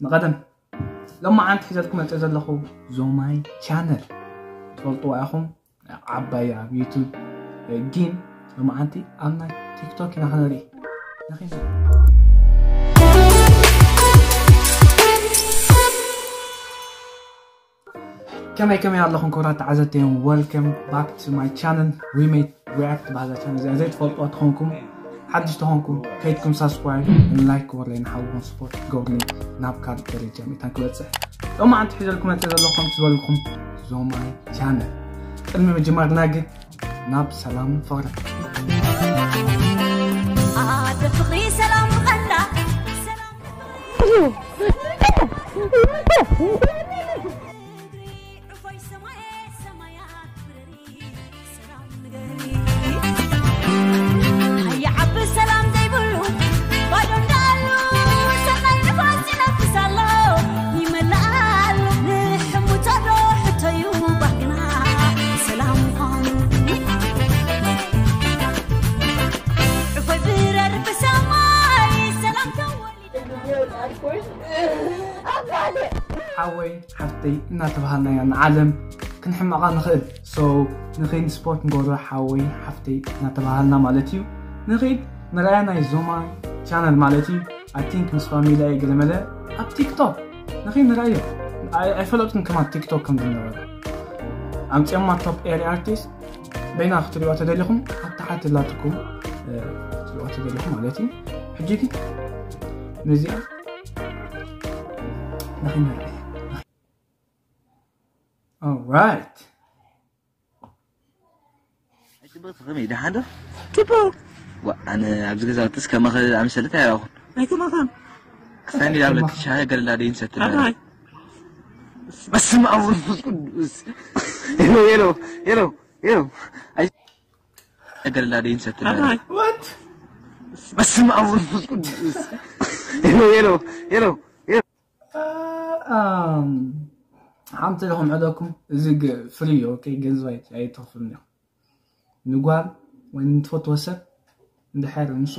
ንቐደም ሎማዓንቲ ሒዘልኩም መፅእ ዘለኹ ዞማይ ቻነል ትፈልጥዋ ኢኹም። ዓባይ ኣብ ዩቱብ፣ ግን ሎማዓንቲ ኣብ ናይ ቲክቶክ ኢና ክነርኢ። ከመይ ከመይ ኣለኹም ክቡራት ተዓዘብተይ? Welcome back to my channel. We made react ባህዛ ቻነል እዚኣ ዘይትፈልጥዋ ተኾንኩም፣ ሓድሽ ተኾንኩም ከይድኩም ሳብስክራይብ፣ ላይክ ክበርለይ፣ ንሓውኩም ስፖርት ክገብርለይ ናብ ካልእ ደረጃ ሚእታን ክበፅሕ ሎማዓንቲ ሒዘልኩም መፅእ ዘለኹም ዝበልኩም ዞማይ ቻነል። ቅድሚ ምጅማርና ግን ናብ ሰላም ፍቕሪ ኣደ ፍቕሪ ሰላም ብቐንዳ ሰላም ሓወይ ሓፍተይ እናተባሃልና ኢና ንዓለም ክንሕመቓ ንኽእል። So ንኸይድ ስፖርት ንገብሮ ሓወይ ሓፍተይ እናተባሃልና ማለት እዩ። ንኸይድ ንርኣያ ናይ ዞማ ቻነል ማለት እዩ። I think ምስ ፋሚላ እየ ገለመለ ኣብ ቲክቶክ ንኸይድ ንርኣዮ። ኣይፈለጥኩም ከማ ቲክቶክ ከም ዝነበረ ኣምፅኦማ ቶፕ ኤሪ ኣርቲስት በይና ክትሪኦ ተደሊኹም ኣብ ታሕቲ ላትኩም ክትሪኦ ተደሊኹም ማለት እዩ። ሕጂ ግን ነዚኣ ንኸይድ ንርኣዮ። Alright. ጽቡቅ ከመይ ደሓን ዶ? ጽቡቅ። ዋ ኣነ ኣብዚ ገዛውትስ ከማኸ ኣምሰለት ኣይረኹን። ኣይከማኸን። ክሳኒ ዳብለ ክሻ ገለላ ደይን ሰትል። ኣባይ። በስመ ኣብ ወመንፈስ ቅዱስ። ሄሎ ሄሎ ሄሎ ሄሎ። ኣይ ገለላ ደይን ሰትል። ኣባይ። What? በስመ ኣብ ወመንፈስ ቅዱስ። ሄሎ ሄሎ ሄሎ። ሓንቲ ኢኹም ዕለኩም እዚ ፍሪ ኦኬ ገንዘብ ኣይትኸፍሉን ኢኹም። ንጓል ወይ ንትፈትዎ ሰብ እንድሕር ንሱ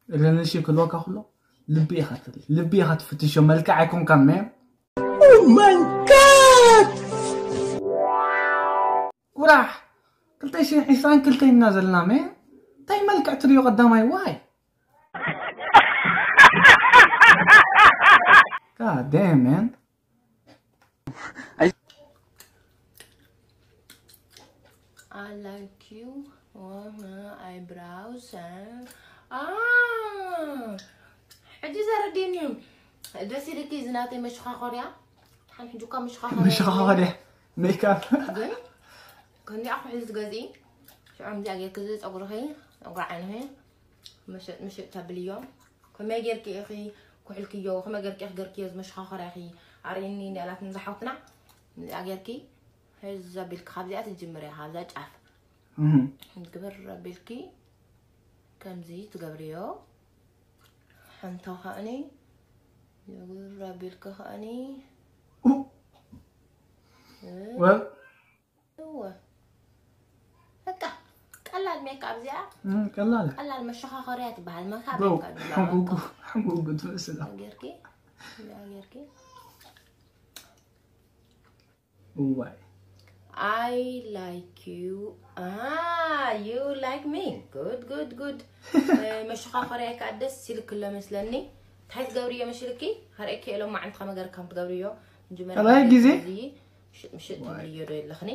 ሪሌሽንሺፕ ክህልወካ ከሎ ልቢ ኢኻ ትርኢ፣ ልቢ ኢኻ ትፍትሾ፣ መልክዕ ኣይኮንካን መ Oh my god! ቁራሕ ክልተ ሽሕን ዕስራን ክልተን ኢና ዘለና መ እንታይ መልክዕ ትሪኦ ቀዳማይ ዋይ God damn, man. I like you. Oh, my eyebrows. Ah. Ah. ሕጂ ዘረዲኒ ደስ ኢልኪ ዝናተይ መሽኻኸርያ ሓን ሕጂ እኳ መሽኻኸርያ መሽኻኸርያ ሜካፕ ግን ከንዲኣ ኩሕሊ ትገዝኢ ሽዑ ከምዚኣ ጌርኪ እዚ ፀጉርኺ ፀጉሪ ዓይንኺ ምሽጥ ምሽጥ ተብልዮ ከመይ ጌርኪ ኢኺ ኩሕልክዮ ከመይ ጌርኪ ኢኺ ገርክዮ ዝመሽኻኸርያኺ ኣርእኒ እንዲኣላትን ዝሓውትና እዚኣ ጌርኪ ሕዚ ኣቢልኪ ካብዚኣ ትጅምር ኢኻ ኣብዛ ጫፍ ግብር ኣቢልኪ ከምዚ ትገብርዮ ሓንቶ ከእኒ ግብር ኣቢልኪ ከእኒ ወል እወ በቃ ቀላል ሜክኣፕ እዚኣ ቀላል ቀላል መሸኻኸሪያ ትበሃል መካብ ብሮ ሜክኣፕ ሕጉጉ ሕጉጉ ትመስል ጌርኪ ጌርኪ እዋይ I like you. Ah, you like me. Good, good, good. መሸኻኸሪያ ከዓ ደስ ይልክሎ መስለኒ እንታይ ትገብርዮ መሽልኪ ሃርእኪ የሎም ማዓንቲ ከመገር ከም ትገብርዮ ካልኣይ ግዜ? ምሽጥ ምሽጥ ትብልዮ ዶ የለኽኒ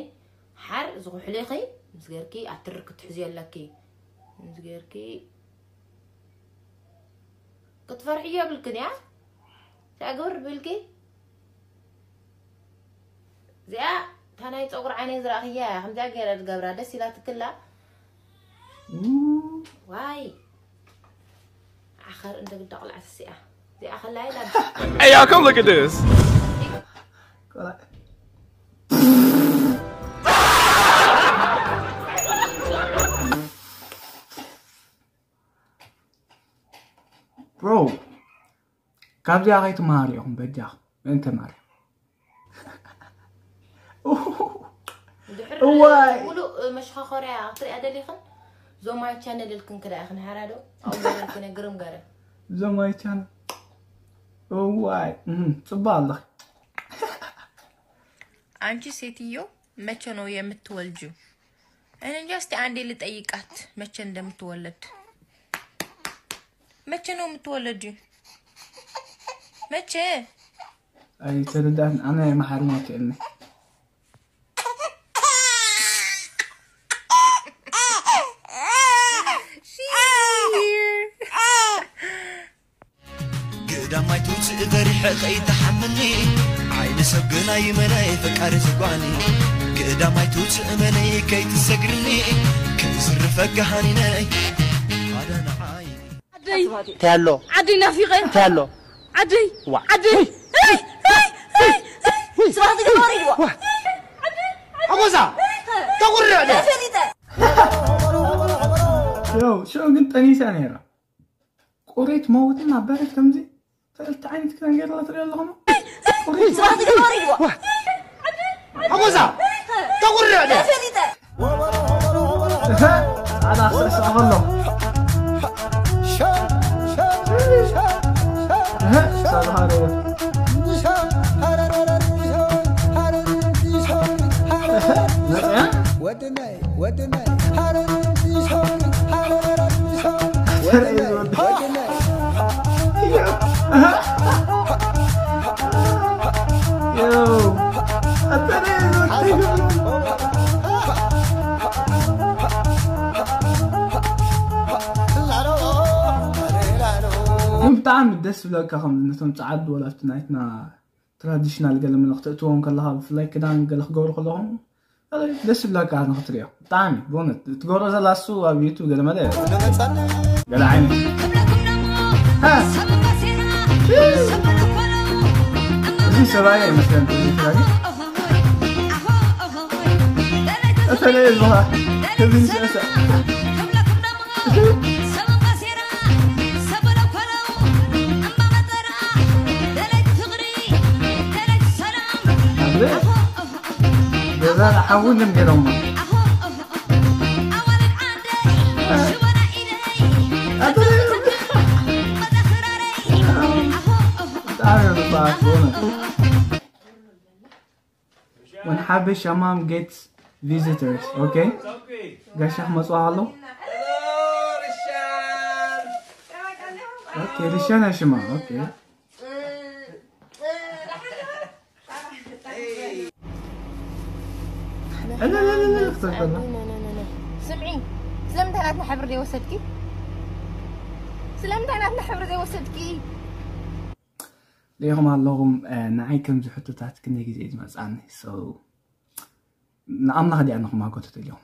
ሓር ዝኹሕልኺ ምስ ገርኪ ኣትር ክትሕዝዮ ኣለኪ ምስ ገርኪ ክትፈርሕዮ የብልክን እያ ተግብር ብልኪ እዚኣ እታ ናይ ፀጉሪ ዓይነይ ዝረእኽያ እያ ከምዚኣ ገይረ ዝገብራ ደስ ኢላትክላ ዋይ ዓኸር እንደ ግዳ ቆልዓ ተሲኣ እዚኣ ከላይ ላ Hey, y'all, come look at this. Bro ካብዚኣ ከይትመሃሩ ኢኹም በጃኹም ምእንቲ ማርያም ድሕር እዋይ። ሙሉእ መሽኻኸርያ ክትሪኣ ደሊኽን ዞማይ ቻነል ኢልክን ክዳ ኢኽን ሓራዶ ኣብኡ ገበርክን ግርም ገረ ዞማይ ቻነል እዋይ እም፣ ጽቡቅ ኣለኺ። አንቺ ሴትዮ መቼ ነው የምትወልጂው? እኔ እንጃ። እስቲ አንዴ ልጠይቃት መቼ እንደምትወለድ። መቼ ነው የምትወለጂው? መቼ? ኣይተረዳእን፣ ኣነ ኣምሓርኛ ኣይክእልን። ግዳማይ ትውፅእ በሪሐ ከይትሓምኒ ዓይኒ ሰብ ግና ይመነይ ፈቃሪ ዝጓኒ ግዳማይ ትውፅእ እመነይ ከይትሰግርኒ ከይዝርፈካ ሃኒነይ ሓደ ንዓይ እንታይ ኣሎ? ዓደይ ናፊቐ። እንታይ ኣሎ? ዓደይ። ዋ። ዓደይ። ሄይ፣ ሄይ፣ ሄይ፣ ሄይ። ስራሕ ትገብር እዩ። ዋ። ዓደይ፣ ዓደይ። ሓጎሳ፣ ተጉርዕ ዶ? ተፈሊጠ። ያው ሸው ግን ጠኒሳ ነይራ። ቆሬት መውትን ኣበረት ከምዚ ክልተ ዓይነት ክዳን ገይርላ ትሪኦ ኣለኹ። ቆሬት ስራሕ ትገብር እዩ። ዋ። ሓጎሳ፣ ተጉርዕ ዶ? ተፈሊጠ። እህ፣ ጻዕዳ ክስዕስዕ ከሎ። እህ፣ ሳልሃ ዶ? እህ፣ መጽያ? ብጣዕሚ ደስ ዝብለካ ከም ነቶም ፃዓዱ ወላ ኣብቲ ናይትና ትራዲሽናል ገለ መለ ክተእትዎም ከለካ ብፍላይ ክዳን ገለ ክገብሩ ከለኹም ደስ ይብለካ ንኽትሪኦ ብጣዕሚ ብእውነት ትገብሮ ዘላ እሱ ኣብ ዩቱብ ገለ መለ ገለ ዓይነት እዚ ሰብኣይ ኣይመስለን እዚ ክዳን እተለየ ዝኻ ከዚ ንስዕስዕ ገዛ ሓዊ ግን ገይሮሞ ብጣዕሚ እዮም ንፋዓት ብእውነት When Habesha mom gets visitors, okay? ጋሻ ክመፅዋ ከሎ Okay, ርሻን ሽማ okay. ስምዒ ስለምንታይ ናትና ሕብሪ ዘይወሰድኪ? ስለምንታይ ናትና ሕብሪ ዘይወሰድኪ? ሪኢኹም ኣለኹም ንዓይ ከምዚ ሕቶታት ክንደይ ግዜ እዩ ዝመፅኣኒ ንኣምላኽ ዲኣ ንኽማጎቱ ተልዮም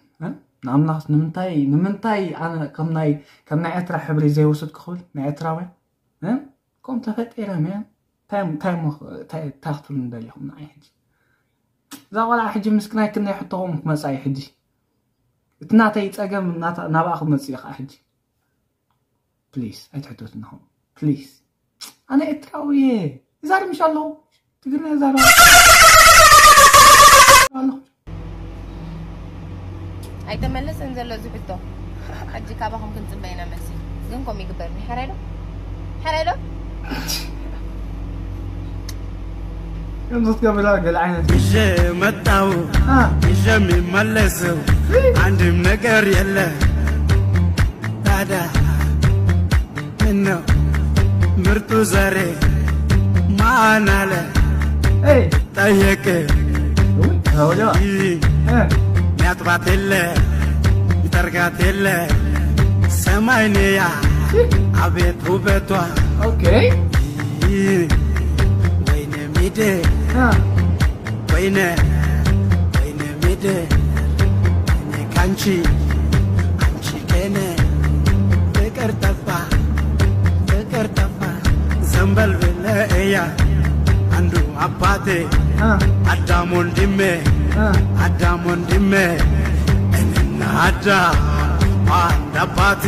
ንኣምላኽ ንምንታይ ንምንታይ ኣነ ከም ናይ ከም ናይ ኤርትራ ሕብሪ ዘይወሰድኩ ክብል ናይ ኤርትራውያን ከም ተፈጢረ መን እንታይ እንታይ እንታይ ክትብሉ እንደሊኹም ንዓይ ሕጂ እዛ ቆልዓ ሕጂ ምስክናይ ክንደይ ሕቶኹም ክመጻ እዩ ሕጂ እቲ ናተይ ጸገም ናብኣ ክመጽእ እዩ ከዓ ሕጂ ፕሊስ ኣይትሕተቱኒ ኹም ፕሊስ ኣነ ኤርትራዊ እየ ይዛረብ ምሽ ኣለኹ ትግርኛ ይዛረብ ኣለኹ ኣይተመለሰን ዘሎ እዚ ሕቶ ሕጂ ካባኹም ክንፅበ ኢና መልሲ ግን ከምኡ ይግበርኒ ሓራይ ዶ ሓራይ ዶ ከምዚ ክትገብራ ገለ ዓይነት ይዤ መጣው ይዤ የሚመለሰው አንድም ነገር የለ ታዲያ ምነው ምርጡ ዘሬ ማን አለ ጠየቀ ሚያጥባት የለ ሚጠርጋት የለ ሰማይነያ አቤት ውበቷ ወይነ ሚደ ወይነ ወይነ ሚደ ወይነ ካንቺ አንቺ ከነ ፍቅር ጠፋ ፍቅር ጠፋ ዘንበል ብለ እያ አንዱ አባቴ አዳም ወንድሜ አዳም ወንድሜ እኔና አዳም አንድ አባቴ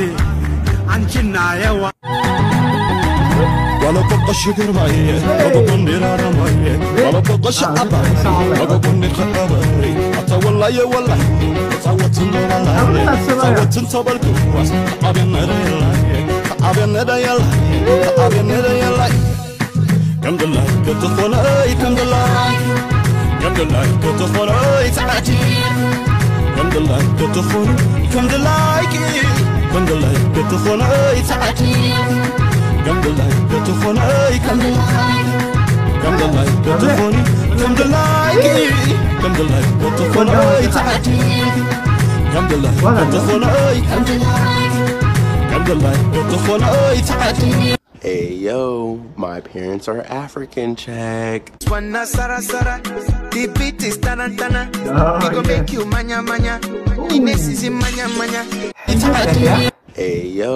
አንቺና የዋ Wala poqo shigirmaye, wala bondira ramaye, wala poqo sha'abaye, wala bondi khatabaye, ata wallaye wallaye, tawatin wallaye, tawatin tabalku, abin nada yallaye, abin nada yallaye, abin nada yallaye. ዝኾነ ከም ድላይ ከም ድላይ ክትኾነ ጻዕዲ ከም ድላይ ክትኾነ ከም ድላይ ከም ድላይ ክትኾነ ጻዕዲ ከም ድላይ ክትኾነ ከም ድላይ ከም ድላይ ክትኾነ ከም ድላይ ክትኾነ ጻዕዲ ከም ድላይ ክትኾነ ከም ድላይ ከም ድላይ ክትኾነ ጻዕዲ Hey yo, my parents are African, check. Wanna sara sara, the beat is tarantana. We go make you manya manya. Ines is in manya manya. Hey yo,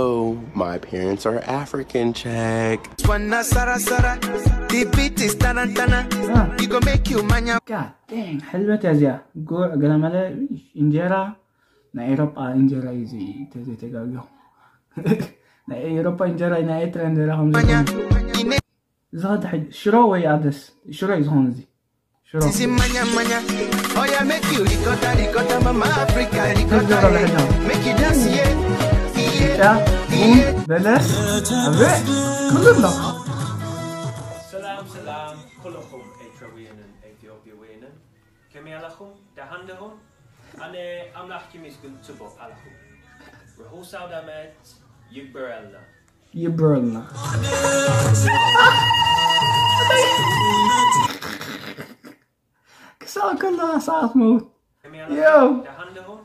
my parents are African, check. Wanna sara sara, the beat is tarantana. We go make you manya. God dang, ሕልበት እያ እዚኣ። ጉዕ ገለመለ፣ እንጀራ፣ ናይ ኤሮጳ እንጀራ እዩ እዚ፣ ተዘይተጋግኹ። ናይ ኤሮጳ እንጀራ፣ ናይ ኤርትራ እንጀራ ከም ዘይኮነ። እዚ ኸ እንታይ ሽሮ ወይ ኣደስ? ሽሮ እዩ ዝኾን እዚ። ሽሮ። This is manya manya. Oh yeah, make you ricotta, ricotta, mama Africa, ricotta, yeah. Make you dance, yeah. Yeah. ቡን፣ በለስ፣ ኣበ፣ ኩሉ ኣሎ። ሰላም ሰላም ኩልኹም ኤርትራውያንን ኢትዮጵያውያንን፣ ከመይ ኣለኹም? ደሓን ዲኹም? ኣነ ኣምላኽ ይመስገን ጽቡቕ ኣለኹ። ርሑስ ኣውደ ዓመት ይግበረልና። ይግበረልና። ክሳብ ከለኻ ሰዓት መውት። ከመይ ኣለኹም? ዮው። ደሓን ዲኹም?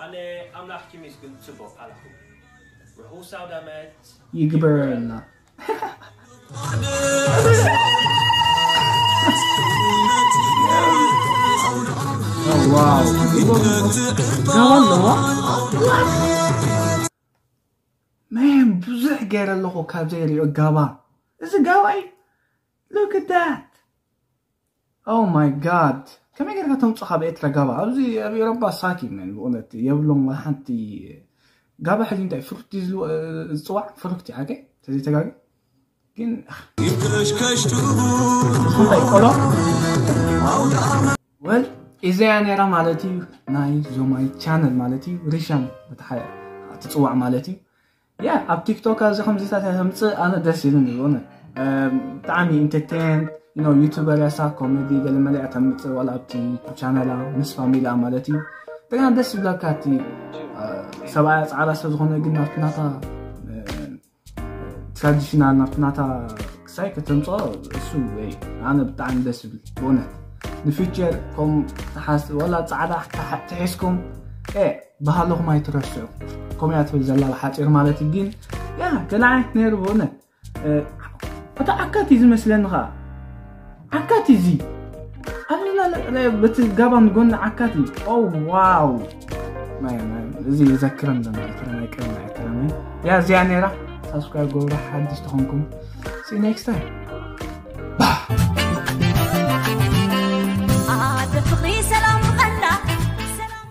ኣነ ኣምላኽ ይመስገን ጽቡቕ ኣለኹ። ርሑስ ኣውደ ዓመት ይግበረልና። ዋው። ጋባ ኣለዋ። Man፣ ብዙሕ ገይረ ኣለኹ ካብ ዘይሪኦ ጋባ። እዚ ጋባ እዩ። Look at that. Oh my God. ከመይ ጌርካ ተምጽእ ካብ ኤርትራ ጋባ? ኣብዚ ኣብ ኤውሮጳ ሳኪ፣ man፣ ብእውነት የብሎም ወላ ሓንቲ። ጋባ ሕጂ እንታይ ፍሩት ድዩ ዝልዎ-፣ ዝጽዋዕ? ፍሩት እዩ ሓቀይ? ተዘይተጋጊ? ግን እንታይ ቆሎ? Well፣ እዚኣ ነይራ ማለት እዩ ናይ ዞማይ ቻነል ማለት እዩ። ሪሻን በታ ሓ-፣ ትጽዋዕ ማለት እዩ። ያ፣ ኣብ ቲክቶክ ኣብዚ ከምዚታት እያ ተምጽእ፣ ኣነ ደስ ኢሉኒ ብእውነት። እም፣ ብጣዕሚ ኢንተርቴን፣ you know፣ ዩቱበር እያ እሳ፣ ኮሜዲ ገለ መለ እያ ተምጽእ፣ ዋላ ኣብቲ ዩቱብ ቻነላ ምስ ፋሚላ ማለት እዩ። እንደገና ደስ ይብለካ እቲ፣ እ፣ ሰብኣያ ጻዕዳ ሰብ ዝኾነ ግን ናብቲ ናታ፣ እ፣ ትራዲሽናል ናብቲ ናታ ክሳይ ከተምጽኦ እሱ ወይ ኣነ ብጣዕሚ ደስ ይብል ብእውነት። ንፊቸር ከም ተሓስ-፣ ዋላ ጻዕዳ ተሓ-፣ ተሒዝኩም፣ እ፣ ባህልኹም ኣይትረስዑ። ከምኡ እያ ትብል ዘላ ብሓጺር ማለት እዩ። ግን፣ ያ፣ ገለ ዓይነት ነይሩ ብእውነት። እ፣ እቲ ዓካት እዩ ዝመስለኒ ኸኣ። ዓካት እዩ እዚ። ኣብዚ ለ-፣ ለ-፣ በቲ ጋባን ጎኒ ዓካት እዩ። ኦ፣ ዋው። ማይ፣ ማይ፣ እዚ ይዘክረን ዘሎ ኤርትራ፣ ናይ ቀደም ኤርትራ፣ ማይ። ያ፣ እዚኣ ነይራ። ሳብስክራይብ ገብሩ፣ ሓድሽ ተኾንኩም። See you next time. ኣደ ፍቕሪ ሰላም ቐንዳ፣ ሰላም